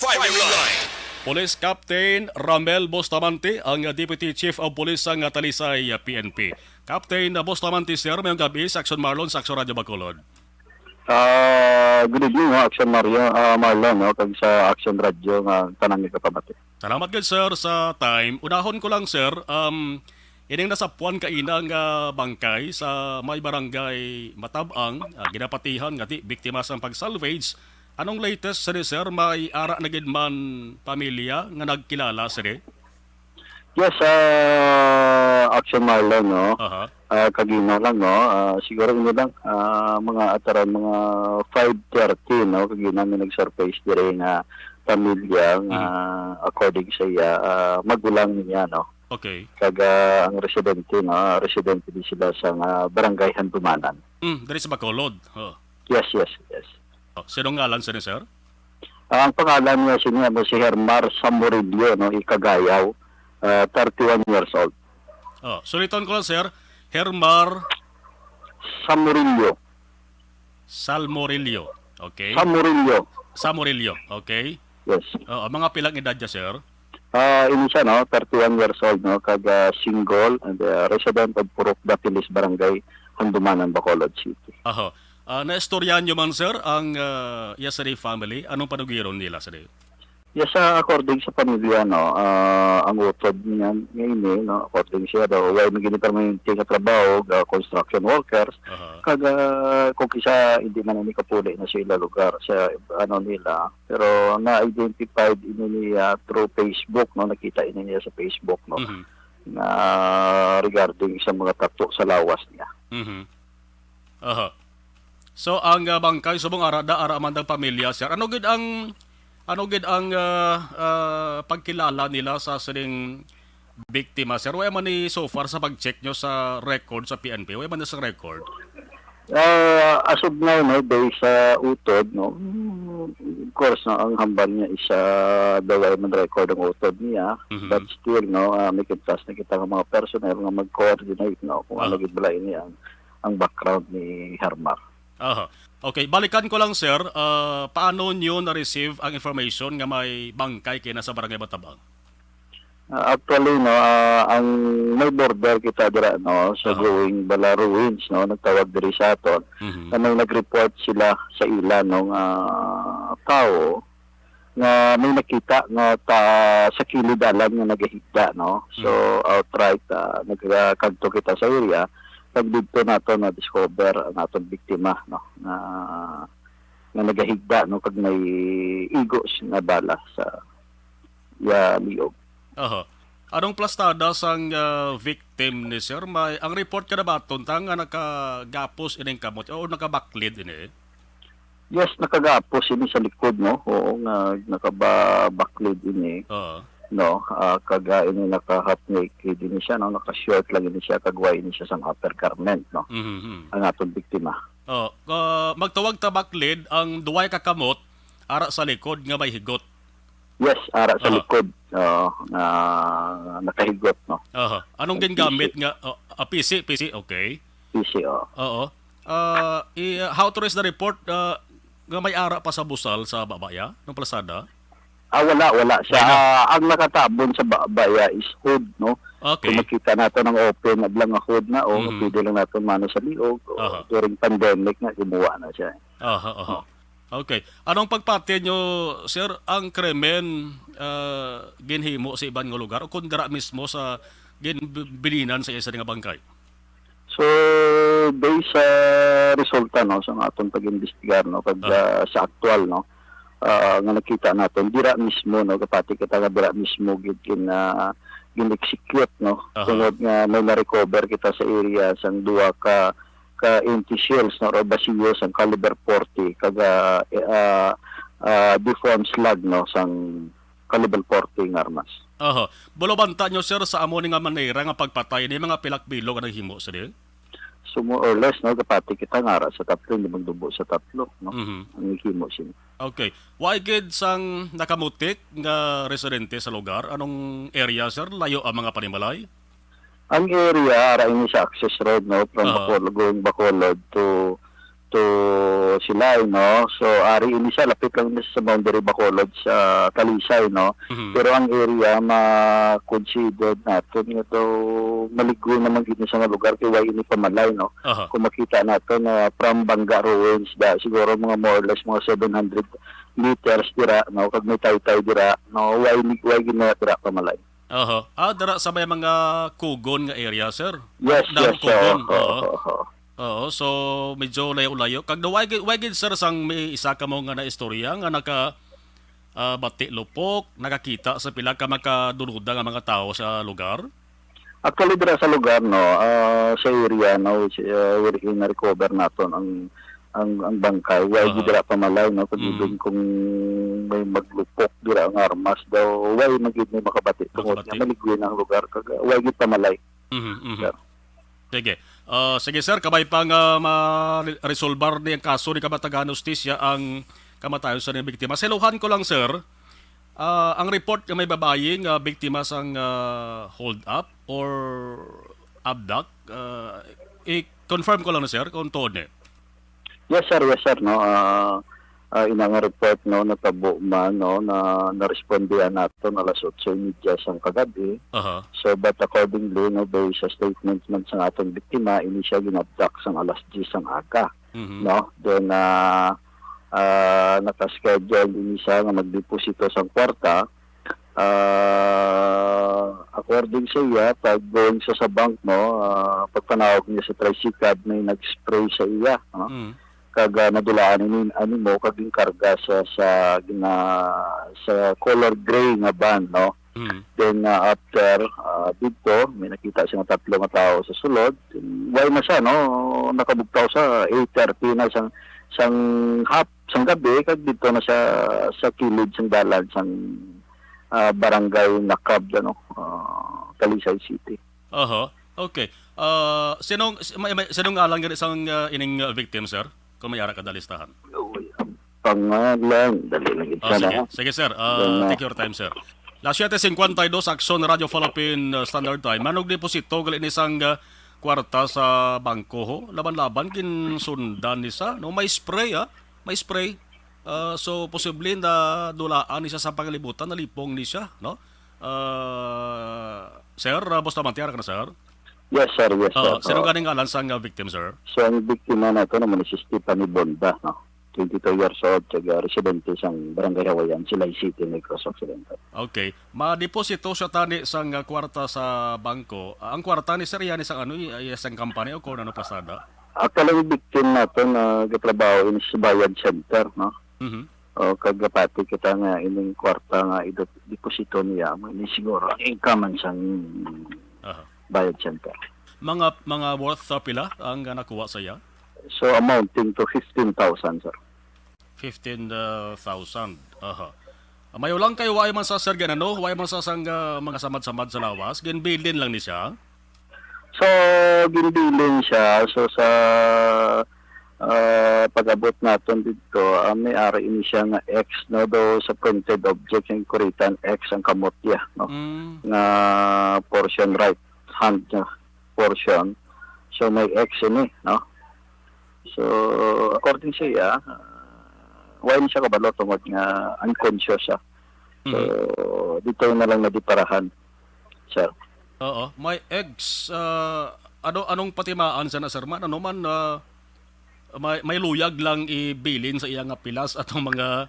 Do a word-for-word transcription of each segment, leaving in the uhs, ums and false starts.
Firing line. Police Captain Ramel Bustamante, ang Deputy Chief of Police sang Talisay, P N P. Captain Bustamante, sir, mayong gabi sa Action Marlon sa Action Radio Bacolod. Ah, good evening, no, Action Mario, ah, Marlon, no, kag sa Action Radio nga tanang nagapabati. Salamat gid, sir, sa time. Unahon ko lang, sir, um, ining nasapuan kaina nga bangkay sa may barangay Matabang, ah, ginapatihan nga di biktima sang pag-salvage. Anong latest sini, sir? May ara na gid man pamilya nga nagkilala sini? Yes, ah, Action Marlon, no? Aha. Ah, kagina lang, no? Ah, siguro ini lang, ah, mga ataran, mga five thirty, no? Kagina may nag-surface diri nga pamilya nga, Mhm. according sa iya, ah, magulang niya, no? Okay. Kag, ah, ang residente, no? Residente di sila sa nga barangay Handumanan. Mm, diri sa Bacolod. Oh. Yes, yes, yes. Oh, sinong ngalan sini, sir? Ang pangalan niya sini amo si Hermar Samurillo, no, Ikagayaw, ah, thirty-one years old. Oh, suliton ko lang, sir. Hermar Samurillo. Salmorillo. Okay. Samurillo. Samurillo. Okay. Yes. Oh, mga pilang edad niya, sir? Ah, ini siya, no, thirty-one years old, no, kag, ah, single and, ah, resident of Purok Dapilis, Barangay Handumanan, Bacolod City. Aho. Ah, naistoryahan niyo man, sir, ang, ah, iya sa family? Anong panugiron nila sa? Yes, ah, according sa pamilya, no, ah, ang utod niya nga ini, no, according siya daw, way man gini permanente nga trabaho, ah, construction workers. Aha. Kag, ah, kung kisa, hindi man ini kapuli na sa ila lugar, sa, ano, nila. Pero na-identified ini niya through Facebook, no, nakita ini niya sa Facebook, no, Mhm. na regarding sa mga tato sa lawas niya. Mhm. Aha. So, ang, ah, bangkay subong ara da, ara man ang pamilya, sir. Ano gid ang, ano gid ang, ah, ah, pagkilala nila sa sining biktima, sir? Wala man ni so far sa pag-check nyo sa record sa P N P, wala man ni sa record? Ah, as of now, no, based sa utod, no, of course, no, ang hambal niya is, ah, daw wala man record ang utod niya. Mhm. But still, no, ah, may kintas na kita nga mga personnel nga mag-coordinate, no, kung ano Ah. gid bala ini ang ang background ni Hermar. Aha. Okay, balikan ko lang, sir. Ah, paano nyo na-receive ang information nga may bangkay kina sa Barangay Matabang? Ah, actually, no, ah, ang may border kita dira, no, sa Ah. going bala ruins, no, nagtawag diri sa aton, Mhm. na may nag-report sila sa ila, no, nga tawo nga may nakita nga ta-, sa kilid dalan nga nagahigda, no? So, Mm. outright, ah, nagkadto kita sa area, kag didto nato na-discover ang aton biktima, no? Nga, nga nagahigda, no? Kag may igos nga bala sa iya liog. Aha. Anong plastada sang, ah, victim ni sir? May, ang report ka na ba, Tontang, nga nakagapos ining kamot o nakabaklid ini? Yes, nakagapos ini sa likod, no? Oo, nga nakababaklid ini. Oo. No, ah, kag, ah, ini naka-half naked ini siya, no? Naka-short lang ini siya, kag wala ini siya sang upper garment, no? Mhm. Ang aton biktima. Oh, ah, magtawag ta baklid ang duway ka kamot ara sa likod nga may higot. Yes, ara sa Aha. likod, oo, nga nakahigot, no? Aha. Anong Ang gingamit pisi. nga, oh, ah, pisi, pisi, okay. Pisi, oo. Oo. Ah, i-, ah, how to raise the report, ah, nga may ara pa sa busal sa baba ya, ng plasada? Ah, wala, wala siya. Wala na. Ah, ang nakatabon sa baba ya is hood, no? Okay. Kung makita nato ng open na lang nga hood na, o Mhm. pwede lang nato mano sa liog, o Aha. during pandemic nga, gumawa na siya. Aha, aha. Oh. Okay. Anong pagpati nyo, sir, ang krimen, ah, ginhimo sa iban nga lugar o kung dira mismo sa ginbilinan sa isa nga bangkay? So, based sa resulta, no, sa aton pag-imbestigar, no, kag, Ah. ah, sa aktual, no, ah, nga nakita naton, dira mismo, no, kapati kita nga dira mismo gid gin-, ah, gin-execute, no. Aha. Tungod nga may na-recover kita sa area sang duha ka, ka empty shells, no, or basiyo sang caliber forty, kag, ah, eh, ah, ah, deformed slug, no, sang caliber forty nga armas. Aha. Bulobanta nyo, sir, sa amo ni nga manera nga pagpatay ni mga pilak bilog ang naghimo, sir? So, more or less, no, kapati kita nga ara sa tatlo, hindi magdubo sa tatlo, no? Mhm. Ang naghimo sini. Okay. Wa gid sang nakamutik nga residente sa lugar? Anong area, sir? Layo ang mga panimalay? Ang area, ara ini sa access road, no, from Aha. Bacolod, going Bacolod to to Silay, no? So, ari ini siya, lapit lang ni sa boundary Bacolod sa Talisay, no? Mhm. Pero ang area, ma-consider naton nga daw maligo naman gid ni sa nga lugar kay way ini pamalay, no? Aha. Kung makita nato na from Banga Ruins, da, siguro mga more or less mga seven hundred meters dira, no? Kag may taytay dira, no? Way ni, way gid na dira pamalay. Aha. Ah, dira sa may mga Kugon nga area, sir? Yes, Down yes, Kugon, oo, oo. oo, oo. Oo, so medyo layo-layo. Kag daw, why gid, why gid, sir, sang may isa ka mo nga naistorya nga naka, ah, bati lupok, nakakita sa pila ka makadunuda nga mga tawo sa lugar? Actually, dira sa lugar, no, ah, sa area, no, which, ah, wherein na-recover naton ang, ang, ang bangkay, why Aha. gid dira pamalay, no, kag Mm. even kung may maglupok dira ang armas daw, why man gid may makabati tungod Makabati. nga maligwin ang lugar, kag, ah, why gid pamalay. Mhm, mhm. Sir. Sige. Ah, sige, sir, kabay pa nga ma-resolbar ni ang kaso ni Kamatagan Hustisya ang kamatayon sa biktima. Sa ilohan ko lang, sir, ah, ang report nga may babayi nga biktima sang, ah, hold up or abduct, ah, i-confirm ko lang na, sir, kung tuod ni. Yes, sir. Yes, sir. No, ah, ah, ina nga report, no, natabo man, no, na narespondihan naton alas otso y media sang kagabi. Aha. So, but accordingly, no, based sa statement man sang aton biktima, ini siya ginabdak sang alas diyes sang aga, Mhm. no? Then, ah, ah, naka-schedule ini siya nga magdeposito sang kwarta. Ah, according sa iya, pag going sa, sa bank, no, ah, pagpanawag niya sa tricycab, may nag-spray sa iya, no? Mm. Kag, ah, nadulaan ini, ani mo, kag ginkarga sa, sa, gina-, sa color gray nga van, no? Mm. Then, ah, after, ah, didto, may nakita siya nga tatlo nga tawo sa sulod. Why na siya, no? Nakabugtaw sa eight thirty na sang, sang hap-, sang gabi, kag didto na siya sa kilid sang dalan sang, ah, Barangay Nakab, ano, ah, Talisay City. Aha. Okay. Ah, sinong, si-, may, may, sinong ngalan gani sang, ah, ining, ah, victim, sir? Kung may ara ka dalistahan. Uy, ang pangalan, dali lang gid Oh, sana, sige. ha? Sige, sir. Ah, Then, ah, take your time, sir. Las siete cincuenta y dos, Aksyon Radyo Philippine, ah, Standard Time. Manog deposito gali ni sang, ah, kwarta sa bangko, ho? Laban-laban, ginsundan ni sa, no? May spray, ah. May spray. Ah, so, posible na dulaan ni siya sa pangalibutan, nalipong ni siya, no? Ah, sir, ah, Bustamante, ara ka na, sir? Yes, sir. Yes, Oo, sir. sino Oo. ganing ngalan sang, ah, victim, sir? So, ang biktima nato naman si Stephanie Bonda, no? Twenty-two years old, taga residente sang Barangay Hawayan, Silay City, Negros Occidental. Okay. Madeposito siya tani sang, ah, kwarta sa bangko. Ah, ang kwarta ni sir, yan isang ano, i-, iya sang company o kung ano pasada? Actually, ang victim nato na gatrabaho in sa Bayad Center, no? Mhm. O, kag gapati kita nga ining kwarta nga ido-, deposito niya, amo ini siguro ang income sang Aha. Bayad Center. Mga, mga worth, ah, pila ang, ah, nakuha sa iya? So, amounting to fifteen thousand, sir. Fifteen thousand. Aha. Mayo lang kay wa man sa, sir, gid, ano, wa man sa sang, ah, mga samad-samad sa lawas, ginbilin lang ni siya. So, ginbilin siya. So, sa, ah, pag-abot naton didto, ah, may ara ini siya nga X, no, do sa printed object, ang kuritan X ang kamot niya, no, Mm. nga portion, right hand nga portion. So, may X ini, no? So, according sa iya, ah, wala ni siya kabalo tungod nga unconscious siya. So, Mm. dito na lang nadiparahan, sir. Oo, may X, ah, ano, anong patimaan sa na, sir, man? Ano man, ah, may, may luyag lang ibilin sa iya nga pilas atong mga,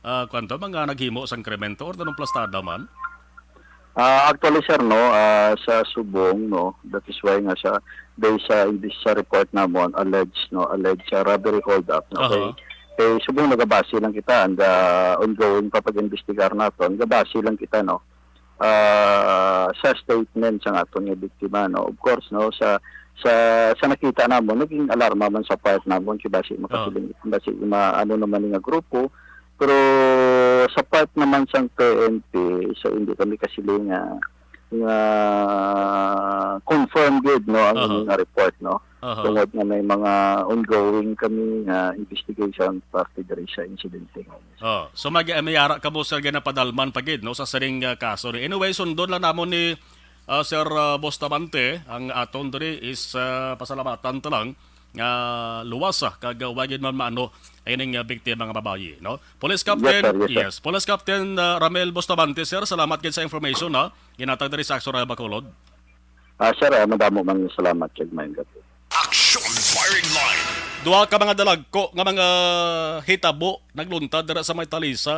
ah, kwanto, mga naghimo sang krimen to or anong plastada man? Ah, actually, sir, no, ah, sa subong, no, that is why nga sa, based sa, imbis sa report namon, alleged, no, alleged sa robbery hold-up, no, Aha. kay, kay subong nagabase lang kita, and, ah, ongoing pa pag-imbestigar naton, nagabase lang kita, no, ah, sa statement sa aton nga biktima, no. Of course, no, sa, sa, sa nakita namon, naging alarma man sa part namon, kay basi Oo. makasiling, basi ma-, ano naman nga grupo, pero sa part naman sang P N P, so hindi kami kasiling nga, nga confirm gid, no, ang Oo. inyong report, no. Aha. Tungod nga may mga ongoing kami nga investigation parte diri sa insidente nga ini. Oh, so mag-, may ara ka mo, sir, ginapadalman pa gid, no, sa sining, ah, kaso ni. Anyway, sundon lang namon ni, ah, Sir, ah, Bustamante. Ang aton diri is, ah, pasalamatan ta lang nga luwas, ah, kag, ah, wa gyud man maano ining, ah, biktima nga babayi, no? Police Yes, Captain, sir. Yes, sir. yes, Police Captain, ah, Ramel Bustamante, sir, salamat gyud sa information, no? Ginhatag diri sa Aksyon Radyo Bacolod. Ah, sir, ah, madamo man salamat kag maayong gabi. Action Firing Line. Duha ka mga dalagko nga mga hitabo nagluntad dira sa may Talisa,